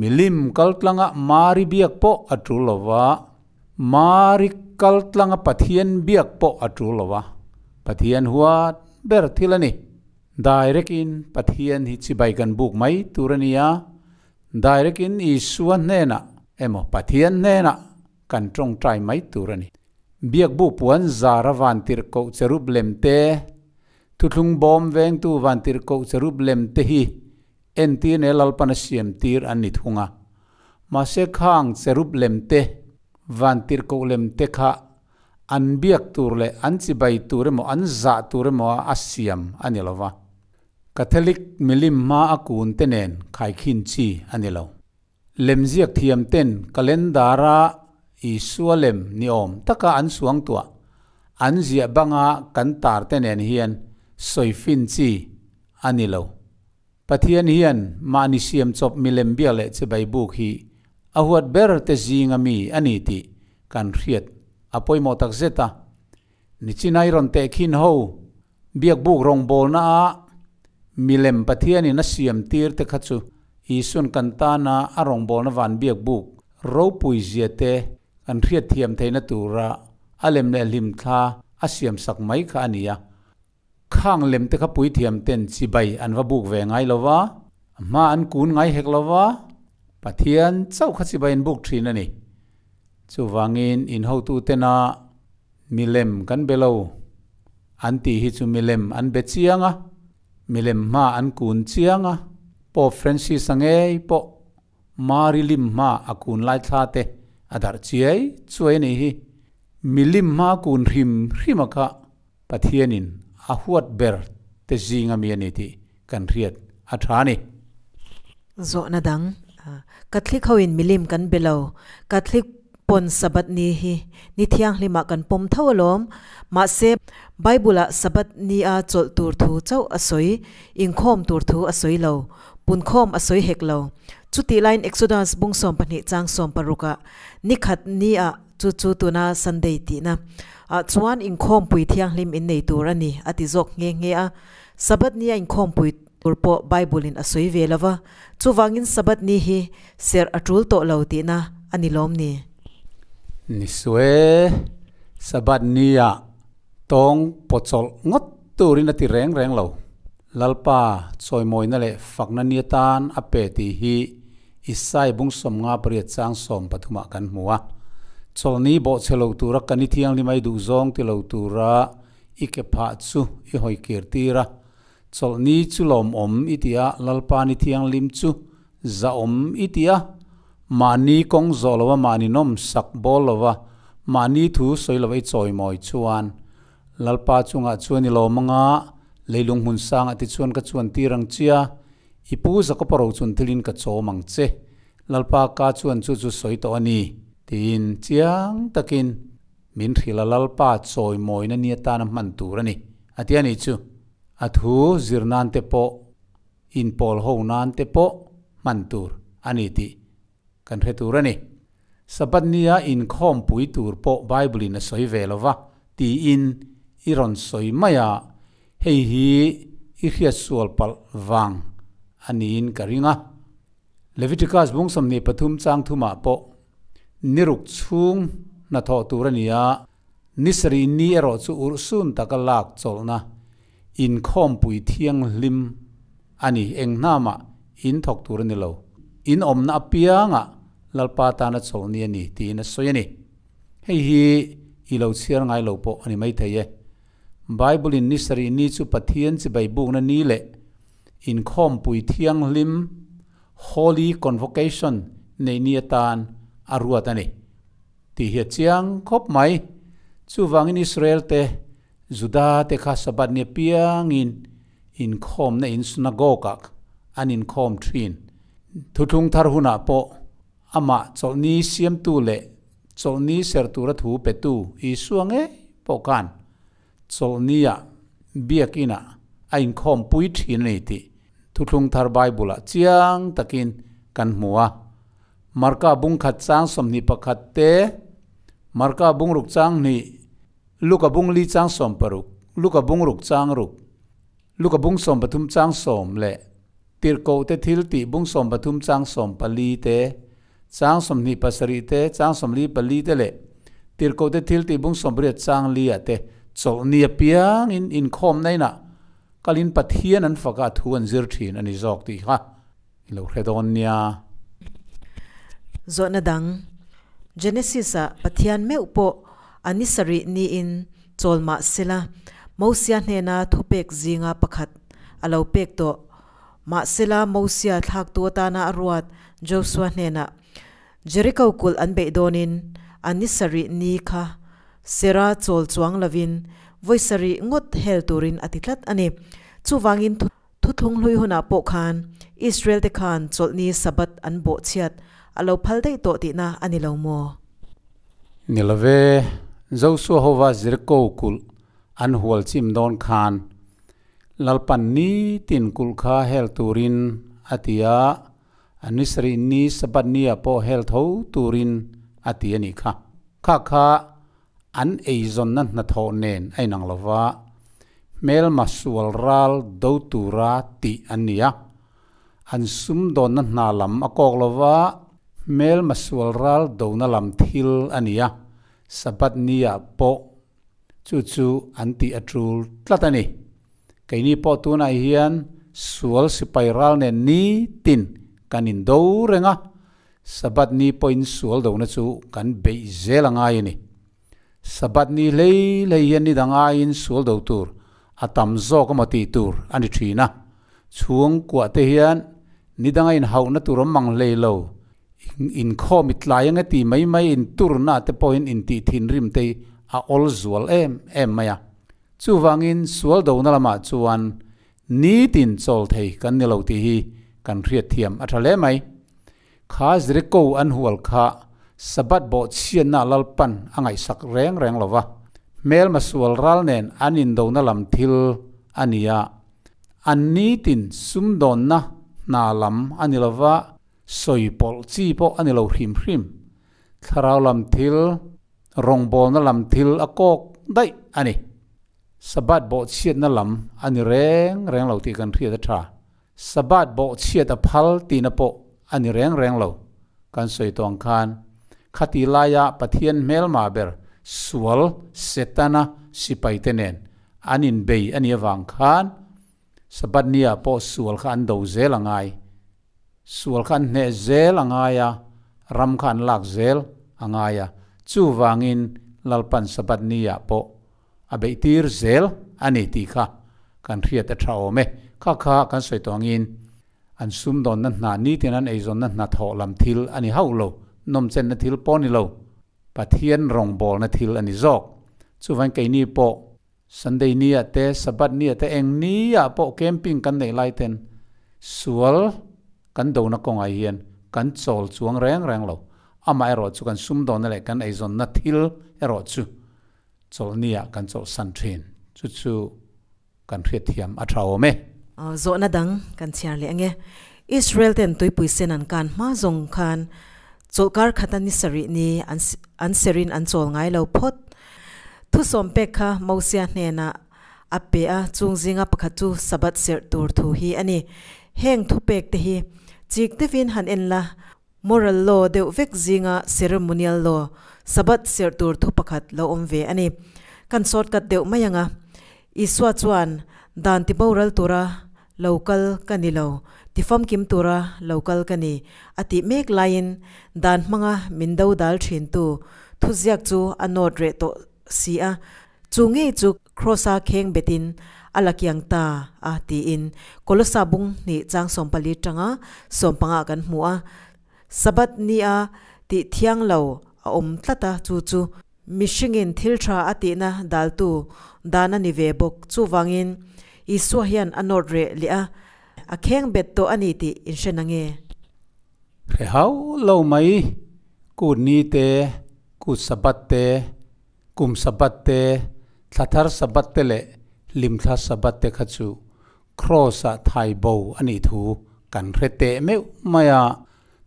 milim kaltlanga Mari biak pawh a tul lo va, Mari kaltlanga Pathian biak pawh a tul lo va, Pathian huat ber thil a ni. Direct in Pathian hi chibai kan buk mai tur a ni a, direct in Isua hnenah emaw Pathian hnenah kan tawngtai mai tur a ni. Biakbu puan zara vantirhkoh cherub lem te, thuthlung bawm vengtu vantirhkoh cherub lem te hi entir nge Lalpan a siam tir an ni thung a. Mahse khang cherub lem te, vantirhkoh lem te kha an biak tur leh an chibai tur emaw an zah tur emaw a siam a ni lo va. Catholic milim hma a kun te nen khaikhin chi a ni lo. Lemziak thiam ten calendar-a Isua lem ni awm taka an suang tuah an ziah banga kan tar te nen hian sawi fin chi a ni lo. Pathian hian mahni siam chawp milem biak leh chibai buk hi a huat ber te zinga mi a ni tih kan hriat a pawimawh tak zet a. Nichinai rawn tehkhin ho Biak buk rawngbawlna ah milem Pathianin a siam tir te kha chu Isuan kan tana a rawngbawlna van biak buk ropui zia te kan hriatthiam theihna tura a lem leh hlimthla a siam sak mai kha a ni a. Khang lem te kha puithiam ten chibai an va buk ve ngai lo va, a hma an kun ngai hek lo va, Pathian chauh kha chibai an buk thin a ni. Chuvangin in hotutena Milem kan be lo an tih hi chu milem an be chiang a, milem hma an kun chiang a, Pope Francis-a ngei pawh Mari lim hma a kun lai thla te a darh chiai chuai a nih hi. Milim hma kun hrim hrim a kha Pathianin a huat ber. te zinga mi a ni tih kan hriat a tha a ni. Zawhna dang, Catholic hoin milim kan be lo. Catholic pawn Sabbath ni hi ni thianghlimah kan pawm tho alawm. Mahse, Bible-ah Sabbath nia chawlh tur thu chauh a sawi, inkhawm tur thu a sawi lo. Punkhawm a sawi hek lo. Chutih laiin Exodus bung 12 chang 16 ah nikhat nia chu chu tuna Sunday tihna ah chuan inkhawmpui thianghlim in nei tur a ni a ti zawk nghe nghe a. Sabbath nia inkhawmpui tur pawh Bible in a sawi ve lo va, chuvangin Sabbath ni hi serh a tul tawh lo tihna a ni lawm ni? Ni suhe, Sabbath nia tawng pawchawlh ngawt turin a ti reng reng lo. Lalpa chawimawina leh fakna ni atan a pe tih hi Isai bung 58 chang 13 ah kan hmu a. Chawlhni bawhchhe lo tura kan i thianghlim ai duh zawng ti lo tura i ke phah chu i hawi kir tir a. Chawlhni chu lawmawm i ti a, Lalpa ni thianghlim chu zahawm i ti a. Mahni kawng zawh lova mahni nawm sak bawl lova mahni thu sawi lova i chawimawi chuan Lalpa chungah chuan i lawm anga, leilung hmun sangah te chuan ka chuan tir ang chia, i pu Jakopa ro chun thilin ka chawm ang che. Lalpa ka chuan chu chu sawi tawh a ni, tiin chiang takin min hrilh a, Lalpa chawimawina ni atana hman tur a ni, a ti a ni chu. A thu zir nan te pawh, inpawl ho nan te pawh hman tur a ni tih kan hre tur a ni. Sabbath nia inkhawmpui tur pawh Bible-in a sawi ve lo va, tiin i rawn sawi mai a, hei hi i hriat sual palh vang a niin ka ring a. Leviticus bung 23 chang thumah pawh ni ruk chhung hnathawh tur a ni a, ni sarih ni erawh chu urhsun taka lak chawlhna inkhawmpui thianghlim a ni. Eng hnamah in thawk tur a ni lo. In awmna apiangah Lalpa tana chawlhni a ni tiin a sawi a ni. Hei hi i lo chhiar ngai lo pawh a ni maithei e. Bible-in ni sarih ni chu Pathian chibai bukna ni leh inkhawmpui thianghlim, Holy Convocation, neih ni atan a ruat a ni tih hi a chiang khawp mai. Chuvangin Israel-te, Juda-te kha Sabbath ni apiangin inkhawmna in synagogue-ah an inkhawm thin. Thuthlung thar hunah pawh amah chawlhni siamtu leh chawlhni ser tura thu petu Isua ngei pawh khan chawlhnia biakinah a inkhawmpui thin a ni tih Thuthlung thar Bible-ah chiang takin kan hmu a. Marka bung khat chang 21 te, Marka bung ruk chang hnih, Luka bung li chang 16, Luka bung ruk chang ruk, Luka bung 13 chang 10 leh Tirhkohte thil tih bung 13 chang 14 te, chang 27 te, chang 44 te leh Tirhkohte thil tih bung 18 chang li ah te chawlhni apiangin inkhawmna inah kalin Pathian an faka a thu an zir thin a ni zawk tih kha i lo hre dawn nia. Zawhna dang, Genesis-ah Pathian meuh pawh a ni sarih niin chawl mah sela, Mosia hnena thupek zinga pakhat a lo pek tawh. Mahsela, Mosia thlaktu atana a ruat Josua hnenah, Jeriko kulh an beih dawnin a ni sarih ni kha Sera chawl chuang lovin vawi sarih ngawt hel turin a ti tlat a ni. Chuvangin thuthlung hlui hunah pawh khan Israel-te khan chawlhni Sabbath an bawhchhiat a lo phal daih tawh tihna a ni lo maw? Ni love, Josua hova Jeriko kulh an hual chim dawn khan Lalpan nitin kulh kha hel turin a ti a, a ni sarih ni Sabbath nia pawh hel tho turin a ti a nih kha. Kha kha an eizawnna hnathawh nen a inang lo va, hmelma sual ral do tura tih an ni a. An sumdawnna hna lam a kawk lo va, hmelma sual ral dona lam thil a ni a, Sabbath nia pawh Chu chu an tih a tul tlat a ni. Keini pawh tunah hian sual sipai ral nen nitin kan indo reng a, Sabbath ni pawhin sual dona chu kan beih zel a ngai a ni. Sabbath ni hlei hlei hian ni dang aiin sual do tur a tam zawk emaw tih tur a ni thin a. Chhungkuah te hian ni danga inhauhna tur awm mang hlei lo, Inkhawm i tlai anga ti mai mai inturna te pawhin intih thinrim te hi a awl zual em em mai a. Chuvangin sual dona lamah chuan Nitin chawl thei kan ni lo tih hi kan hriat thiam a tha hle mai. Kha Jeriko an hual kha Sabbath bawh chhiatna Lalpan a ngaihsak reng reng lo va, hmelma sual ral nen an indona lam thil a ni a. An nitin sumdawnna hna lam a ni lo va, sawi pawlh chi pawh a ni lo hrim hrim. Thlarau lam thil, rawngbawlna lam thil a kawk daih a ni. Sabbath bawh chhiatna lam a ni reng reng lo tih kan hriat a tha. Sabbath bawh chhiat a phal tihna pawh a ni reng reng lo. Kan sawi tawh ang khan, khati laia Pathian hmelma ber sual Setana sipaite nen an inbei a nih avang khan Sabbath nia pawh sual kha an do zel a ngai. Sual kha an hneh zel a ngai a, ram kha an lak zel a ngai a. Chuvangin Lalpan Sabbath nia pawh a beihtir zel a ni tih kha kan hriat a tha awm e. Kha kha kan sawi tawh angin an sumdawnna hna nitin an eizawnna hna thawh lam thil a ni hauh lo, nawmchenna thil pawh a ni lo, Pathian rawngbawlna thil a ni zawk. Chuvangin keini pawh Sunday nia te, Sabbath nia te eng nia pawh camping kan neih lai ten sual kan dona kawngah hian kan chawl chuang reng reng lo. Amaherawh chu kan sumdawnna leh kan eizawnna thil erawh chu Chawlhnia kan chawlhsan thin chu chu kan hriatthiam a tha awm e. Zawhna dang kan chhiar leh ange. Israel ten tuipui sen an kan hma zawng khan chawlhkar khata ni sarih ni an an serin an chawl ngai lo phawt. Thusawm pek kha Mosia hnenah a pe a, chung zinga pakhat chu Sabbath serh tur thu hi a ni. Heng thupek te hi chik deuhin han en la, Moral law deuh vek zinga ceremonial law, Sabbath serh tur thu pakhat lo awm ve a ni. Kan shortcut deuh mai ang a. Isua chuan, Dan ti boral tura lo kal ka ni lo, ti famkim tura lo kal ka ni, a tih mek laiin dan hmanga min do dal thintu thuziak chu a nawt reh tawh si a. Chu ngei chu Kross-a kheng betin a la kiang ta a tiin Kolosa bung hnih chang 14 tanga 15 kan hmu a. Sabbath nia tih thiang lo a awm tlat a, chu chu mihringin thil tha a tihna daltu dan a ni ve bawk. Chuvangin Isua hian a nawt reh leh a, a kheng bet tawh a ni tih inhre na nge? Hre hauh lo mai, kut ni te, kut Sabbath te, Kum Sabbath te, thla thar Sabbath te leh hlimthla Sabbath te kha chu Kraws-ah thai bo a nih thu kan hre teh meuh mai a.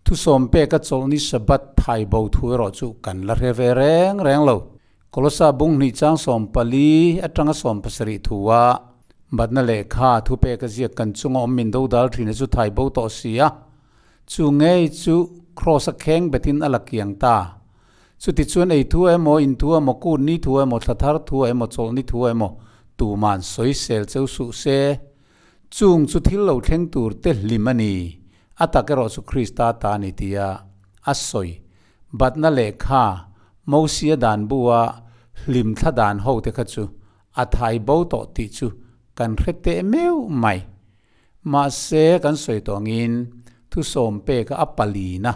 Thusawm peka chawlhni Sabbath thai bo thu erawh chu kan la hre ve reng reng lo. Kolosa bung hnih chang 14 atanga 17 thu a batna lehkha thupeka ziak kan chunga awm min dodal thina chu thai bo tawh si a. Chu ngei chu Kraws-a kheng betin a la kiang ta. Chutichuan ei thu emaw, in thu emaw, kut ni thu emaw, thla thar thu emaw, chawlh ni thu emaw tuman sawi sel cheu suh se. Chung chu thil lo thleng tur te hlim a ni. A tak erawh chu Krista ta a ni tia a sawi. Batna lehkha, Mosia dan bua hlim thla dan ho te kha chu a thai bo tawh tih chu kan hre teh meuh mai. Mahse, kan sawi tawh angin thusawm peka a palina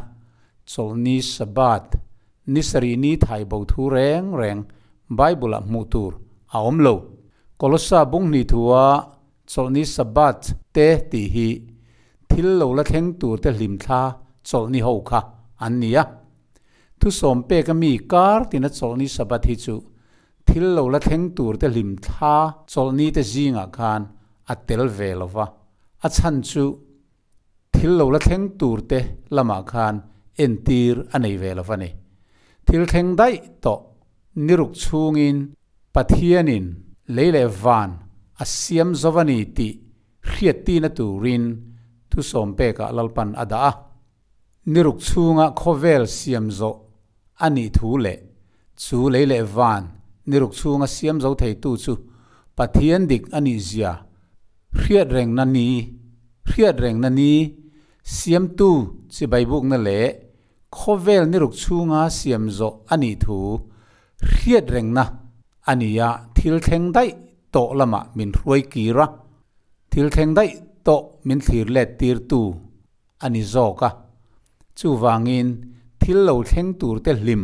Chawlhni Sabbath, ni sarih ni thai bo thu reng reng Bible-ah hmuh tur a awm lo. Kolossa bung hnih thua Chawlhni Sabbath te tih hi thil lo la thleng tur te hlimthla chawlhni ho kha an ni a. Thusawm peka mi kar tina Chawlhni Sabbath hi chu thil lo la thleng tur te hlimthla chawlhni te zingah khan a tel ve lo va. A chhan chu Thil lo la thleng tur te lamah khan entir a nei ve lo va ni. Thil thleng daih tawh niruk chhungin Pathianin lei leh van a siam zo va ni tih hriattina turin thusawm pekah Lalpan a dah a. Niruk chhunga khawvel siam zawh a nih thu leh chu lei leh van niruk chhunga siam zo theitu chu Pathian dik a nih zia hriat rengna ni hriat rengna ni siamtu chibai bukna leh khawvel niruk chhunga siam zawh a nih thu hriat rengna a ni a, thil thleng daih tawh lamah min hruai kir a, thil thleng daih tawh min thlir let tirtu a ni zawk a. Chuvangin thil lo thleng turte hlim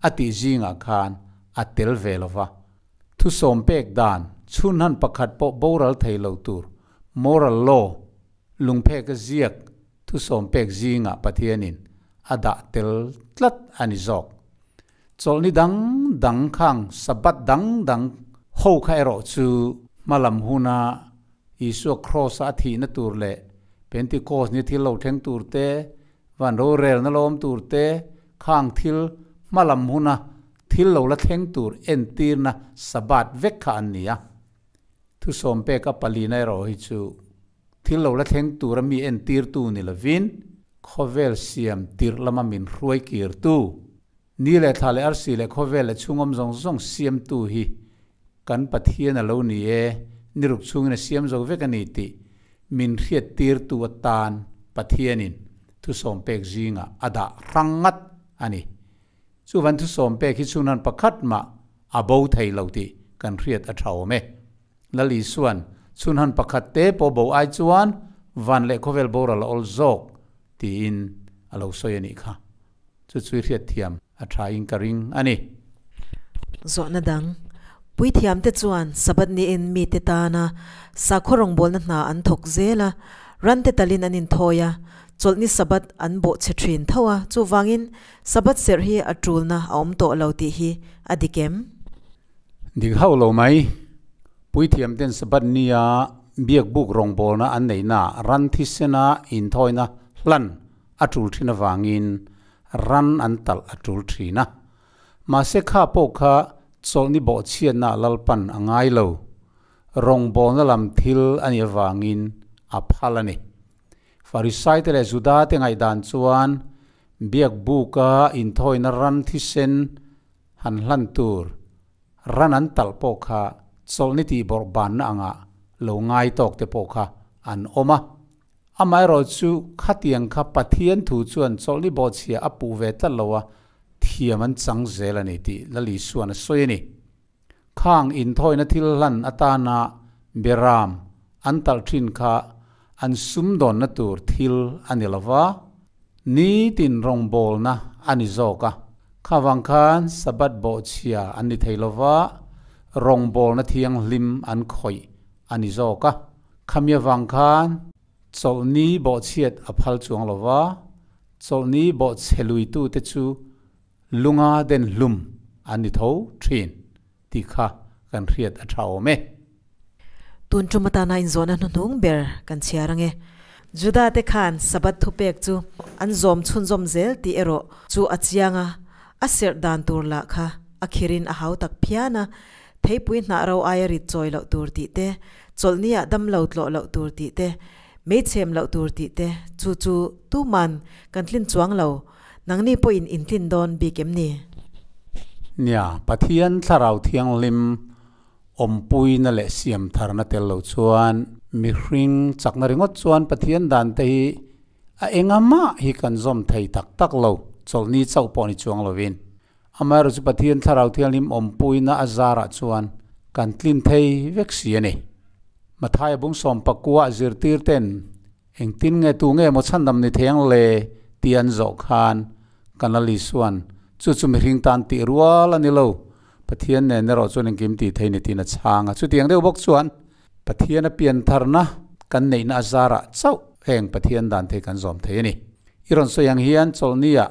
a tih zingah khan a tel ve lo va. Thusawm pek dan chhunhan pakhat pawh boral thei lo tur. Moral law, lungphek a ziak thusawm pek zingah Pathianin a dah tel tlat a ni zawk. Chawlhni dang dang khang Sabbath dang dang ho kha erawh chu hmalam huna Isua Kraws-a a thihna tur leh Pentecost ni thil lo thleng tur te, van rorelna lo awm tur te, khang thil hmalam huna thil lo la thleng tur entirna Sabbath vek kha an ni a. Thusawm peka palina erawh hi chu thil lo la thleng tura mi entirtu ni lovin khawvel siam tirh lama min hruai kirtu, ni leh thla leh arsi leh khawvel leh chhungawm zawng zawng siamtu hi kan Pathian a lo ni e, ni ruk chhungin a siam zo vek a ni tih min hriattirtu atan Pathianin thusawm pek zingah a dah hrang ngat a ni. Chuvan thusawm pek hi chhungnan pakhat mah a bo thei lo tih kan hriat a tha awm e. Lal Isua'n chhunhan pakhat te pawh bo ai chuan van leh khawvel boral a awl zawk tiin a lo sawi a nih kha. Chu chu i hriat thiam a tha in ka ring a ni. Zawhna dang, Puithiamte chuan Sabbath niin mite tana sakhaw rawngbawlna hna an thawk zel a, rante talin an inthawi a, chawlhni Sabbath an bawhchhe thin tho a, chuvangin Sabbath serh hi a tulna a awm tawh lo tih hi a dik em? Dik hauh lo mai. Puithiam ten Sabbath nia biakbuk rawngbawlna an neihna ran thisena inthawina hlan a tul thin avangin ran an talh a tul thin a. Mahse kha pawh kha chawlhni bawhchhiatna Lalpan a ngai lo. Rawngbawlna lam thil a nih avangin a phal a ni. Farisaite leh Judate ngaihdan chuan biakbuka inthawina ran thisen han hlan tur ran an talh pawh kha chawlhni tih bawrh banna anga lo ngai tawk te pawh kha an awm a. Amaherawhchu khatiang kha Pathian thu chuan chawlhni bawhchhia a puh ve tlat lo a, thiam an chang zel a ni tih Lal Isuan a sawi a ni. Khang inthawina thil hlan atana Beram an talh thin kha an sumdawnna tur thil a ni lo va, nitin rawngbawlna a ni zawk a. Khavang khan Sabbath bawhchhia an ni thei lo va, rawngbawlna thianghlim an khawih a ni zawk a. Khami avang khan chawlhni bawhchhiat a phal chuang lo va, chawlhni bawhchhe luitute chu Lunga den hlum an ni tho thin tih kha kan hriat a tha awm e. Tun tum atana inzawhna hnuhnung ber kan chhiar ange. Juda te khan Sabbath thupek chu an zawm chhunzawm zel tih erawh chu a chiang a, a serh dan tur lah kha a khirin a hau tak phian a, theipui hnah ro aia rit chawi loh tur tih te, chawlhniah damlo tlawh loh tur tih te, meichhem loh tur tih te, chu chu tuman kan tlin chuang lo. Nangni pawhin in tlin dawn bik em ni? Nia, Pathian Thlarau Thianghlim awmpuina leh siamtharna tel lo chuan mihring chakna ringawt chuan Pathian dan te hi a enga mah hi kan zawm thei tak tak lo, chawlhni chauh pawh ni chuang lovin. Amaherawhchu chu Pathian Thlarau Thianghlim awmpuina a zarah chuan kan tlin thei vek si a ni. Mathaia bung sawmpakua zirtir ten Engtin nge tu nge maw chhandam ni thei ang le tih an zawh khan kan Lal Isua'n chu chu mihring tan tih rual a ni lo, Pathian nen erawh chuan engkim tih thei ni tiin a chhang a. Chutiang deuh bawk chuan Pathian a piantharna kan neihna a zarah chauh heng Pathian dan thei kan zawm thei a ni. I rawn sawi ang hian chawlhnia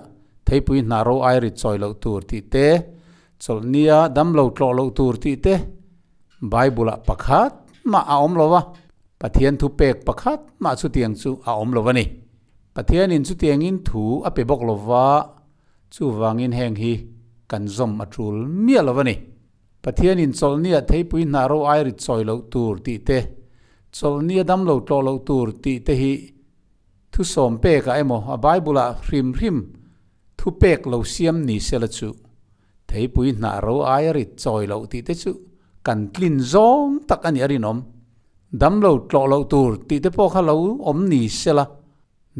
theipui hnah ro ai rit chawi loh tur tih te, chawlhnia damlo tlawh loh tur tih te, Bible-ah pakhat mah a awm lo va, Pathian thu pek pakhat mah chutiang chu a awm lo a ni. Pathianin chutiangin thu a pe bawk lo va, chuvangin heng hi kan zawm a tul miah lo a ni. Pathianin chawlhnia theipui hnah ro ai rit chawi loh tur tih te, chawlhnia damlo tlawh loh tur tih te hi thusawm pekah emaw a Bible-ah hrim hrim thu pek lo siam ni sela chu Theipui hnah ro aia rit chawi loh tih te chu kan tlin zawng tak a nih a rinawm. Damlo tlawh loh tur tih te pawh kha lo awm ni sela,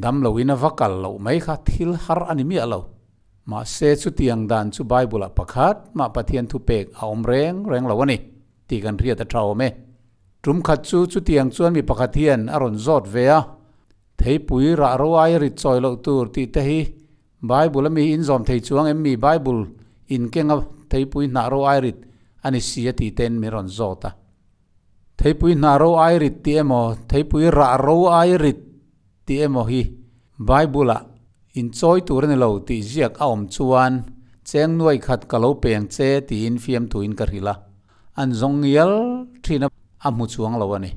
damlo in a va kal loh mai kha thil har a ni miah lo. Mahse chutiang dan chu Bible-ah pakhat mah Pathian thupek a awm reng reng lo a ni tih kan hriat a tha awm e. Tum khat chu chutiang chuan mi pakhat hian a rawn zawt ve a, Theipui rah ro aia rit chawi loh tur tih te hi Bible a mi in zawm thei chuang em mi Bible in keng a theipui hnah ro ai rit a ni si a tih ten min rawn zawt a. Theipui hnah ro ai rit tih emaw, theipui rah ro ai rit tih emaw hi Bible-ah inchawi tur a ni lo tih ziak a awm chuan cheng nuai khat ka lo peng che tiin fiamthuin ka hrilh a, an zawng ngial thin a, a hmu chuang lo a ni.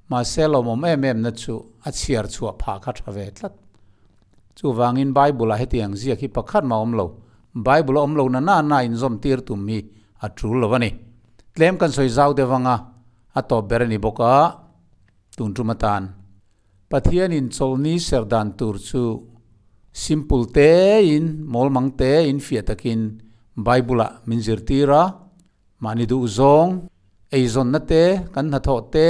Mahse lawmawm em em na chu a chhiar chhuah phah kha tha ve tlat. Chuvangin Bible-ah hetiang ziak hi pakhat mah a awm lo. Bible a awm lo na na na inzawm tir tum hi a tul lo a ni. Tlem kan sawi zau deuh anga a tawp ber a ni bawk a, tun tum atan Pathianin chawlhni ser dan tur chu simple tein, mawlmang tein fiah takin Bible-ah min zirtir a, mahni duh zawng, eizawnna te, kan hnathawh te,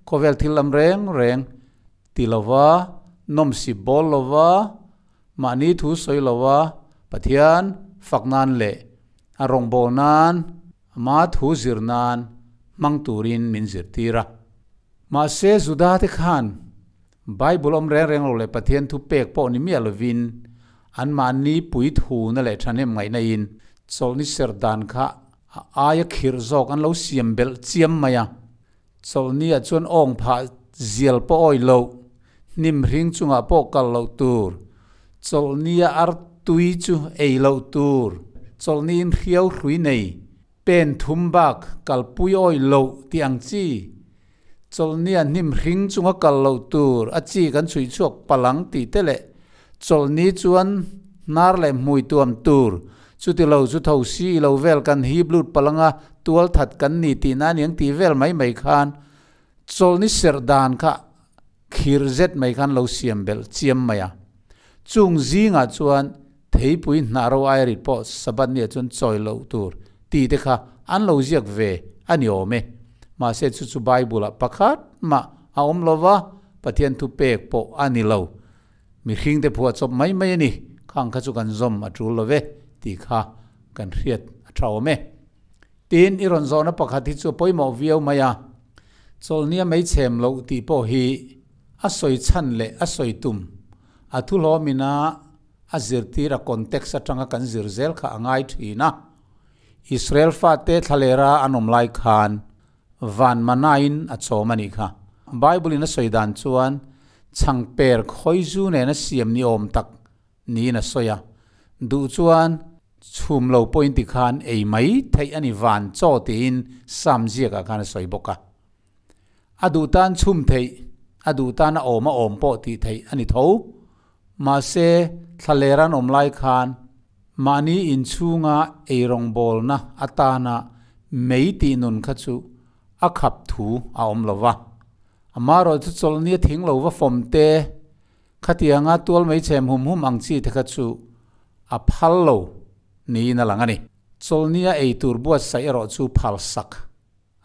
khawvel thil lam reng reng ti lova, nawmsip bawl lova, Mahni thu sawi lova Pathian fak nan leh a rawngbâwl nan, ama thu zir nan hmang turin min zirtir a. Mahse, Judate khan Bible awm reng reng lo leh Pathian thu pek pawh ni miah lovin anmahni pui thuna leh thahnem ngaihna in chawlhni ser dan kha a aia khirh zawk an lo siam belh chiam mai a. Chawlhniah chuan awng phah zial pawh awih loh, hnim hring chungah pawh kal loh tur, chawlhnia ar tui chu ei loh tur, chawlhniin hriau hrui nei, pen thum bak kalpui awih loh tih ang chi, chawlhnia hnim hring chunga kal loh tur a chi kan chhuih chhuak palang tih te leh chawlhni chuan hnar leh hmui tuam tur Chuti lo chu tho si i lo vel kan hip lut palanga tual that kan ni tih na aniang tih vel mai mai khan chawlhni serh dan kha khir zet mai khan lo siam belh chiam mai a. Chung zingah chuan theipui hnah ro ai rit pawh Sabbath nia chuan chawi loh tur tih te kha an lo ziak ve a ni awm e. Mahse chu chu Bible ah pakhat mah a awm lo va, Pathian thu pek pawh a ni lo. Mihringte phuah chawp mai mai a ni, khang kha chu kan zawm a tul lo ve tih kha kan hriat a tha awm e. Tin, i rawn zawhna pakhat hi chu a pawimawh viau mai a, chawlhnia mei chhem loh tih pawh hi a sawi chhan leh a sawi tum, a thu hlawmina a zirtir a context atanga kan zir zel kha a ngai thin a. Israel fate thlalera an awm lai khan Van manain a chawm a nih kha. Bible in a sawi dan chuan chhangper khawizu nena siam ni awm tak niin a sawi a. Duh chuan chhum lo pawhin ti khan ei mai theih a ni van chaw tiin Psalm ziakah khan a sawi bawk a. A duh tan chhum theih, a duh tan a awm a awm pawh tih theih a ni tho. Mahse, thlaler an awm lai khan mahni inchhunga eirawngbawlna atana mei tih nun kha chu a khap thu a awm lo va. Amaherawh chu chawlhni a thing lo va fawm te, khatianga tual mei chhem hum hum ang chi te kha chu a phal lo niin a lang a ni. Chawlhnia ei tur buatsaih erawh chu phal sak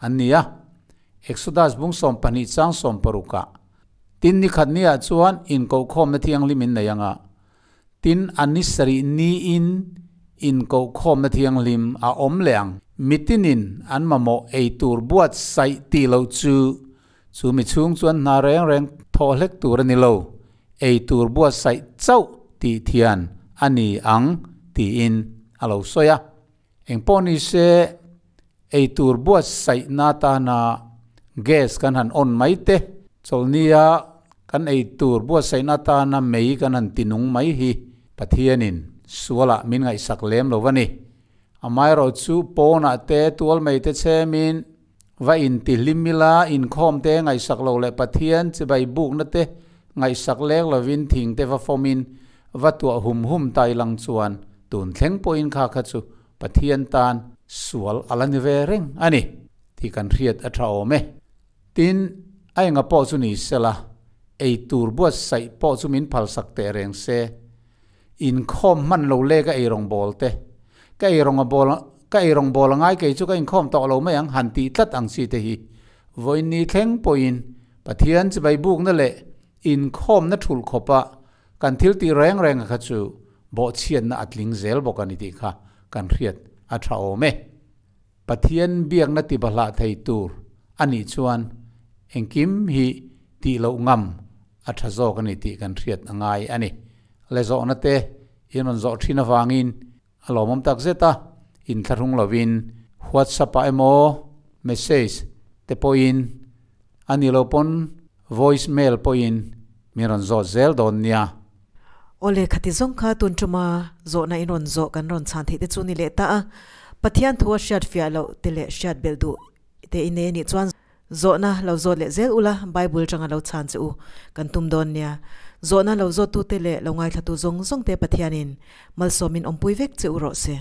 an ni a. Exodus bung 12 chang 60 ah tin ni khat niah chuan inkohkhawmna thianghlim in nei anga, tin a ni sarih niin inkohkhawmna thianghlim a awm leh ang. Mitinin an mamawh ei tur buatsaih tih loh chu, chu mi chhung chuan hna reng reng thawh hlek tur a ni lo, ei tur buatsaih chauh tih thian a ni ang tiin a lo sawi a. Engpawh ni se, ei tur buatsaihna atana gas kan han on mai te, chawlhnia kan ei tur buatsaihna atana mei kan han tinung mai hi Pathianin sualah min ngaihsak lem lo a ni. Amaherawhchu pawnah te tual mei te chhemin va intihlim ila inkhawm te ngaihsak lo leh Pathian chibai bukna te ngaihsak lek lovin thing te va fawmin va tuah hum hum ta ilang chuan tun thleng pawhin kha kha chu Pathian tan sual a la ni ve reng a ni tih kan hriat a tha awm e. Tin, a enga pawh chu ni sela, ei tur buatsaih pawh chu min phalsak teh reng se. Inkhawm hman lo le ka eirawng bawl te, ka eirawng a bawl ka eirawng bawl a ngai kei chu ka inkhawm tawh lo mai ang han tih tlat ang chi te hi vawiin thleng pawhin Pathian chibai bukna leh inkhawmna thulh khawpa kan thil tih reng reng a kha chu bawhchhiatna a tling zel bawk a ni tih kha kan hriat a tha awm e. Pathian biakna ti bahlah thei tur a nih chuan engkim hi tih loh ngam a tha zawk a ni tih kan hriat a ngai a ni. Le zawhna te in rawn zawh thin avangin a lawmawm tak zet a, inthlahrung lovin WhatsApp ah emaw message. te pawhin a ni lo pawn voice mail pawhin min rawn zawt zel dawn nia. Awle khati zawng kha tun tuma zawhna in rawn zawh kan rawn chhan theih te chu ni leh ta a, Pathian thu a hriat fiah loh te leh hriat belh duh te i nei a nih chuan zawhna lo zawt leh zel ula Bible tanga lo chhan che u kan tum dawn nia. Zawhna lo zawt tute leh lo ngaithlatu zawng zawng te Pathianin malsawmin awmpui vek che u rawh se.